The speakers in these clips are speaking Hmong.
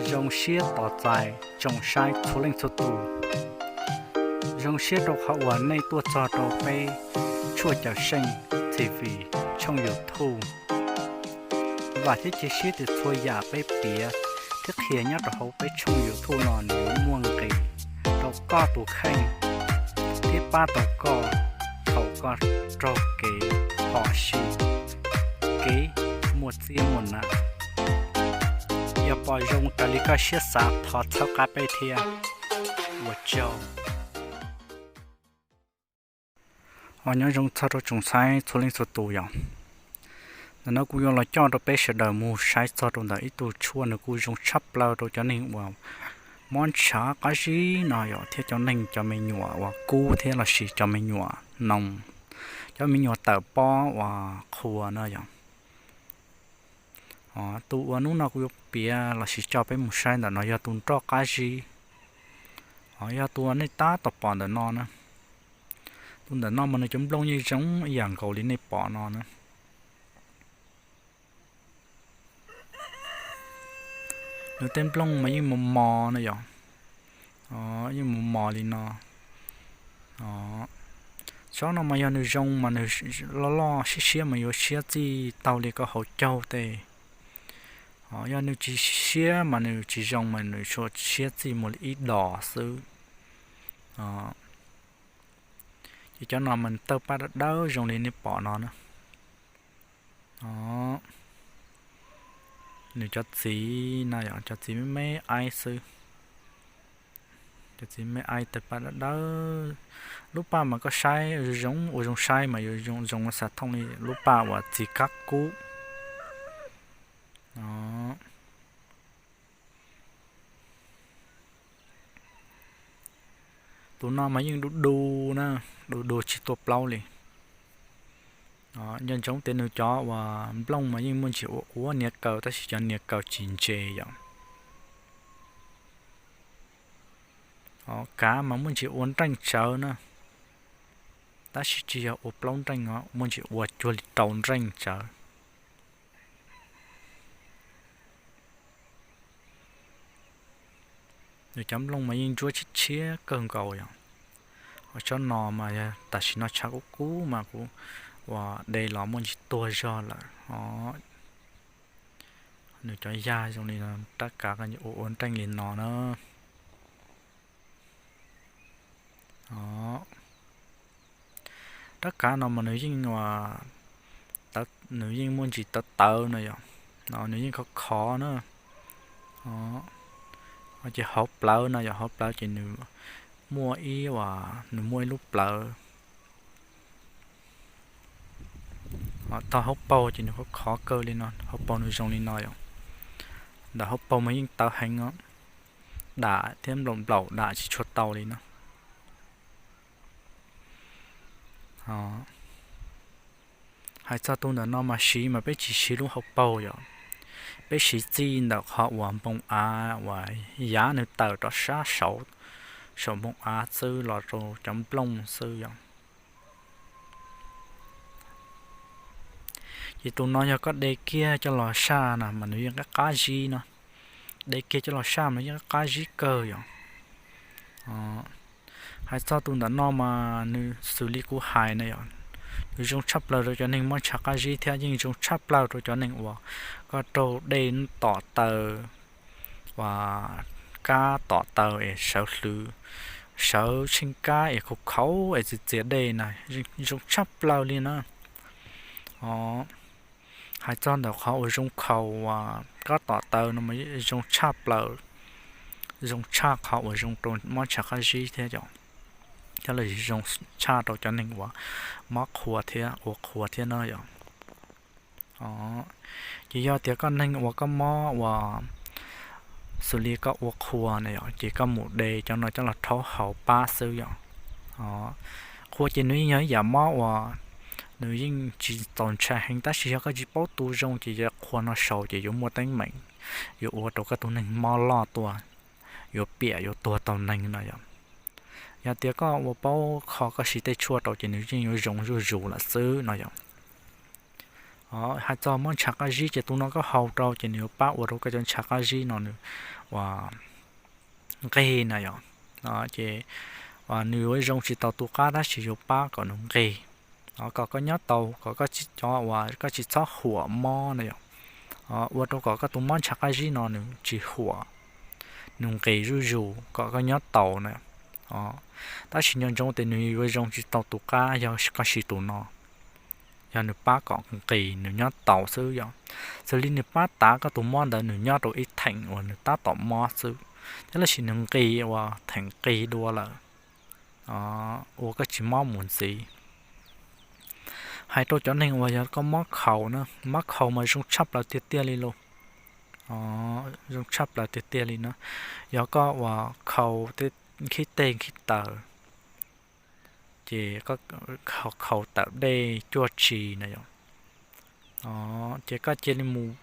Zoo siab tos txais tsoom saib txhua leej txhua tus. Zoo siab rau qhov uas nej tuaj txog rau peb Tshuaj Cawm Seej T V tshooj YouTube. Vam thiab cia siab tias txhua yam peb piav thiab qhia nyob rau hauv peb tshooj YouTube no nws yuav muaj nqis rau koj tus kheej thiab pab tau koj thaum koj raug kev phom sij, kev muaj txiab muaj nam. Yog pom zoo raws li koj siab xav thov txhawb qab peb thiab. Ua tsaug. Os, nyob zoo txog rau tsoom saib txhua leej txhua tus yom. Ntawm no kuv yuav los coj rau peb sawv daws mus saib txog rau ntawm ib tug tshuaj nws kuj zoo tshaj plaws rau cov neeg uas mob ntshav qab zib no yom, thiab cov neeg cov me nyuam uas kub thiab los sis cov me nyuam noos, cov me nyuam tawm pob uas qhuas no yom. Os, tus uas hnub no kuv yuav piav los sis coj peb mus saib ntawm no yog tus nroj qab zib. Os, yog tus uas nej tab tom pom ntawm no na. Tus ntawm no mas nws cov nplooj yeej zoo ib yam nkaus li nej pom no na. Nws tej nplooj mas yeej mos mos no yom. Yeej mos mos li no. Tsob no mas yog nws zoo mas nws loj loj siab siab mas yuav siab txij taug li koj hauv caug tej. Yog nws tsis siab mas nws tsis zoo mas nws tsuas siab txij mus li ib dos xwb. Ces cov no mas tawg paj dawb dawb zoo li nej pom no na. Nws cov txiv no yog cov txiv me me aib xwb. Cov txiv me aib tawg paj dawb dawb. Lub paj mas koj saib zoo zoo ua zoo saib mas yuav zoo zoo xav thooj li lub paj uas txiv kab kub. Tus no mas yeej du du na, du du tsis tuaj plaub li. Nco ntsoov tias nws cov uas nplooj mas yeej muaj ntsis ua ua niag kaw tab sis cov niag kaw tsis ntse yom. Kav mas muaj ntsis ua nreej tsawv na, tab sis tsis yog ua plaub nreej os, muaj ntsis ua cuag li rau nreej tsawv. Nws cov nplooj mas yeej ntsuab tshiab tshiab kawg nkaus yom. Tsob no mas yog tam sim no tshav kub kub mas kuv uas de los muaj ntsis tuag zog lawm os. Nws cov yag zoo li no, rab kav ua ua nreej li no na. Rab kav no mas nws yeej, nws yeej muaj ntsis tawv tawv no yom, nws yeej khov khov na. Ces hauv plawv no yom, hauv plawv ces nws muaj ib, nws muaj ib lub plawv. Tog hauv paug ces nws khov khov kawg li no, hauv paug nws zoo li no yom. Ntawm hauv paug mas yeej tawv heev os, dam thiab nplaum nplaum dam tsis tshua tau li no. Hais txog tus ntawm no mas siv mas peb tsis siv lub hauv paug yom, peb siv txij ntawm qhov uas npoo av uas yav nws tawm rau sab saud, saum npoo av xwb los rau cov nplooj xwb yom. Ces tus no yog koj de kiag coj los saj na mas nws yeej qab qab zib no, de kiag coj los saj mas yeej qab qab zib kawg yom. Hais txog tus ntawm no mas nws xws li kuv hais na yom, nws zoo tshaj plaws rau cov neeg mob ntshav qab zib thiab yeej zoo tshaj plaws rau cov neeg uas koj raug dej tom taw uas kab tom taw es sawv hlwv, sawv tsheej kab es khaus khaus es txias txias dej na, zoo tshaj plaws li na. Hais txog ntawm qhov uas zoo khaus uas kab tom taw no mas zoo tshaj plaws, zoo tshaj qhov uas zoo rau mob ntshav qab zib thiab yom, thiab los zoo tshaj rau cov neeg uas mob qhua thiab ua qhua thiab no yom. Ces yog tias koj neeg uas koj mob uas xws li koj ua qhua na yom, ces koj mus de cov no coj los rhaub hauv pab xwb yom. Qhua ces nws yeej yog ib yam mob uas nws yeej tsis txaus ntshai heev tab sis yog koj tsis paub tu zoo ces yog qhua no sau ces yuav muaj teeb meem, yuav ua rau koj tus neeg mob loj tuaj, yuav piam yuav tuag tau neeg no yom. Yog tias koj ua paub kho koj siv tej tshuaj rau ces nws yeej yuav zoo zuj zus lawm xwb no yom. Hais txog mob ntshav qab zib ces tus no koj haus rau ces nws yuav pab ua rau koj cov ntshav qab zib no nws ua nqig na yom. Ces nws yuav zoo tsis tau tu qab tab sis yuav pab kom nws nqig, kom koj nyob tau, kom koj tsis txhob huam mob na yom. Ua rau kom koj tus mob ntshav qab zib no nws tsis huam, nws nqis zuj zus kom koj nyob tau na. Tab sis nco ntsoov tias nws yuav zoo tsis tau tu qab yog koj siv tus no. Yog nws pab kom nqis nws nyob tau xwb yom. Xws li nws pab tav koj tus mob ntawd nws nyob rau ib theem uas nws tab tom mob xwb, thiab los sis nws nqis uas theem nqis dua lawm, ua koj tsis mob mus ntxiv. Hais rau cov neeg uas yog koj mob khaus na, mob khaus mas zoo tshaj plaws tiag tiag li lauj. Zoo tshaj plaws tiag tiag li na. Yog koj uas khaus nkhib teg nkhib taw, ces khaus tawm dej cuaj tsis na yom. Ces koj cia li mus,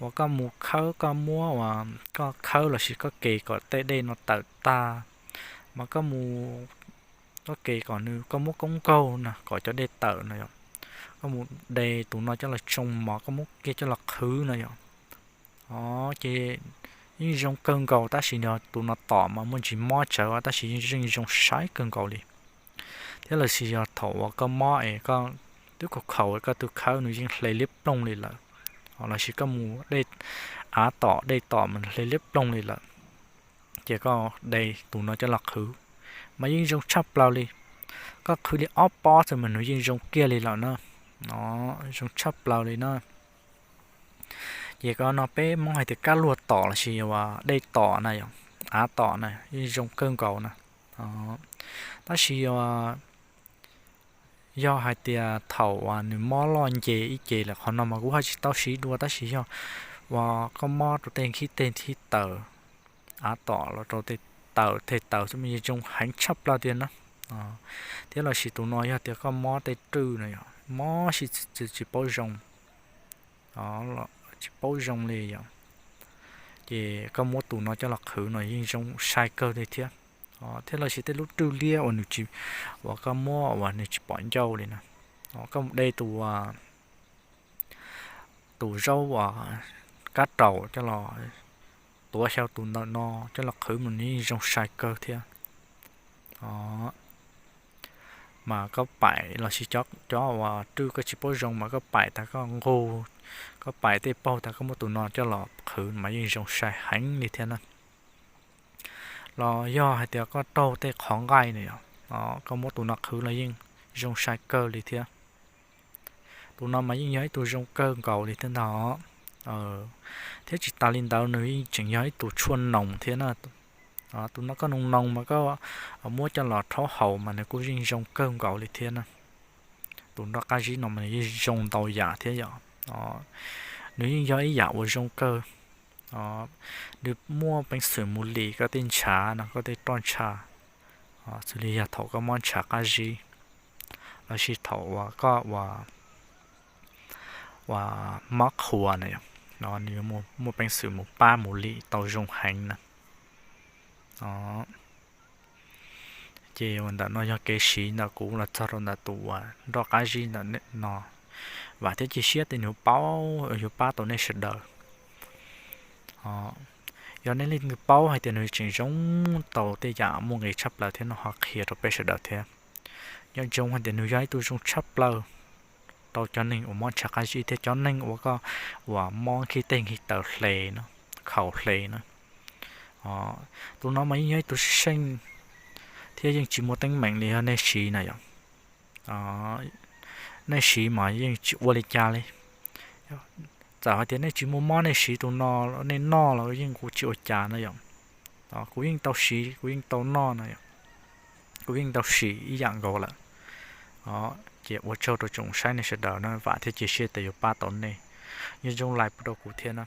uas koj mus khawb, koj muab uas koj khawb los sis koj ke kom tej dej no tawm tag, mas koj mus, koj ke kom nws, koj muab koob nkaug na kom cov dej tawm no yom. Koj mus de tus no coj los tsoo mov, koj muab kiag coj los qhwv no yom. Ces yeej zoo kawg nkaus, tab sis yog tus no tom mas muaj ntsis mob tsawv tab sis yeej zoo sai kawg nkaus li. Thiab los sis yog thaum uas koj mob es koj twb khaus khaus koj tus khawb nws yeej hle liab ploog li lawm, los sis koj mus dej, av tom dej tom mas hle liab ploog li lawm, ces koj de tus no coj los qhwv mas yeej zoo tshaj plaws li. Koj qhwv li ob pob xwb mas nws yeej zoo kiag li lawm na. Zoo tshaj plaws li na. Ces koj no peb Hmoob hais tias kab luag tom los sis uas dej tom na yom, av tom na yeej zoo kawg nkaus na. Tab sis yog hais tias thaum uas nws mob loj nce ib ce lawm qhov no mas kuv haj tsis tau siv dua, tab sis yog uas koj mob rau tej nkhib teg nkhib taw, av tom los rau tej taw tej taw xwb mas yeej zoo heev tshaj plaws tiag na. Thiab los sis tus no yog tias koj mob tej rwj no yom, mob si tsis paub zoo, tsis paub zoo li yom, ces koj muab tus no coj los qhwv no yeej zoo sai kawg li thiab. Thiab los sis tej lub rwj liab uas nws tsis, uas koj muab uas nws tsis pom ncauj li na, koj mus de tus tus zaub uas kab raum coj los tuav xyaw tus ntawm no coj los qhwv mas nws yeej zoo sai kawg thiab. Mas koj paim los sis cov uas rwj koj tsis paub zoo mas koj paim tas koj nqug, koj paim tej paug tas koj muab tus no coj los qhwv mas yeej zoo sai heev li thiab na. Los yog hais tias koj raug tej qhov nqaij na yom, koj muab tus no qhwv los yeej zoo sai kawg li thiab. Tus no mas yeej yog ib tug zoo kawg nkaus li thiab ntag. Thiab tsis tas li ntawd nws yeej tseem yog ib tug tshuaj noos thiab na. Tus no koj noos noos mas koj muab coj los rhaub haus mas nws kuj yeej zoo kawg nkaus li thiab na. Tus nroj qab zib no mas nws yeej zoo ntau yam thiab yom. Nws yeej yog ib yam uas zoo kawg. Nws muaj peev xwm mus lim koj tej ntshav no, koj tej roj ntsha, xws li yog thaum koj mob ntshav qab zib los sis thaum uas koj ua uas mob qhua na yom, nws yuav muaj peev xwm mus pab mus lim tau zoo heev na. Ces uas ntawm no yog kev siv ntawm kuv los txog rau ntawm tus uas nroj qab zib ntawm no. Vam thiab cia siab tias nws paub yuav pab tau nej sawv daws. Yog nej leej twg paub hais tias nws tseem zoo tau tej yam muaj nqis tshaj plaws thiab no ho qhia rau peb sawv daws thiab. Nco ntsoov hais tias nws yog ib tug zoo tshaj plaws rau cov neeg uas mob ntshav qab zib thiab cov neeg uas koj uas mob nkhib teg nkhib taw hle, khaus hle na. Tus no mas yeej yog ib tug seej thiab yeej tsis muaj teeb meem li yog nej siv na yom. Nej siv mas yeej tsis ua li cas li. Txawm hais tias nej tsis muaj mob nej siv tus no, nej noj los yeej kuj tsis ua cas na yom. Kuv yeej tau siv, kuv yeej tau noj na yom, kuv yeej tau siv ib yam nkaus lawm. Ces ua tsaug rau tsoom saib nej sawv daws na, vam thiab cia siab tias yuav pab tau nej. Nyob zoo like pub rau kuv thiab na.